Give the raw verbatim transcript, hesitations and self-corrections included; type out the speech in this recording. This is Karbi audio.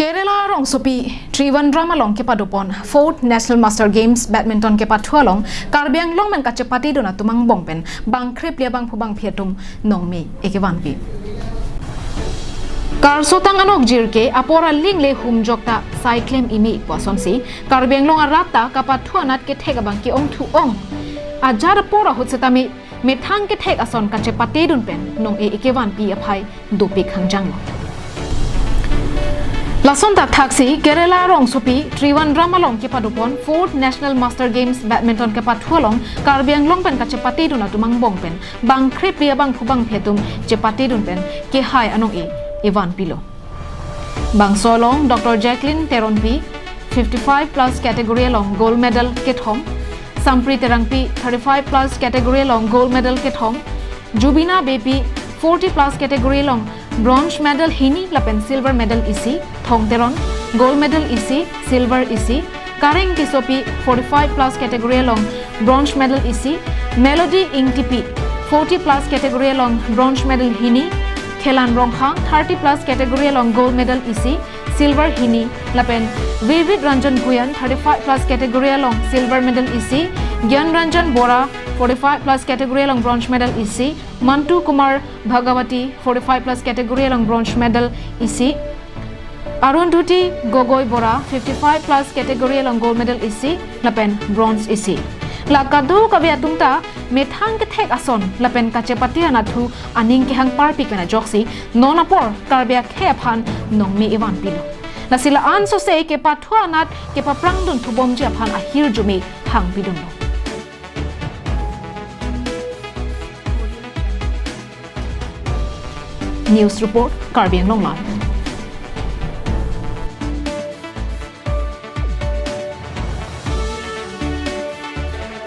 Kerala rongsopi Trivandrum along kepadopon Fourth National Master Games Badminton kepathu along Karbi Anglong pen kachepatedun atum angbong pen bang kre phli abangphu bangphi atum nongme ekevanpi. Karsotang anok jirke apor aling le humjok ta saiklem imi pu asonsi Karbi Anglong arat ta kapathu anat kethek abang ke-ongthu-ong ajat apor ahut setame methang kethek ason kachepatedun pen nong-e ekevanpi aphai dopik hangjanglo. Lason thakthaksi Kerala rongsopi Trivandrum along kepadopon Fourth National Master Games Badminton kepathu along Karbi Anglong pen kachepatedun atum angbong pen bang kre phli abangphu bangphi atum chepatedun pen kehai anong-e evanpilo. Bangso along Doctor Jacqueline Teronpi fifty-five plus category along gold medal kethom, Sampri Terangpi thirty-five plus category along gold medal kethom, Jubina Beypi forty plus category along bronze medal hini lapen silver medal isi, Thong Teron gold medal isi, silver isi, Kareng Tissopi forty-five plus category along bronze medal isi, Melody Ingtipi forty plus category along bronze medal hini, Khelan Ronghang thirty plus category along gold medal isi, silver hini, lapen Vivid Ranjan Bhuyan thirty-five plus category along silver medal isi, Gyan Ranjan Bora forty-five plus category along bronze medal isi, Mantu Kumar Bhagawati forty-five plus category along bronze medal isi, Arundhati Gogoi Bora fifty-five plus category along gold medal isi lapen bronze isi. La kadokave atum ta methang kethek ason lapen kachepate anathu aning kehang parpik pen ajoksi non apor Karbi akhei aphan nongme evanpilo. Lasi la-an sose kepathu anat kepaprangdun thubomji aphan ahirjume hangpidunlo. News report, Karbi Anglong Live.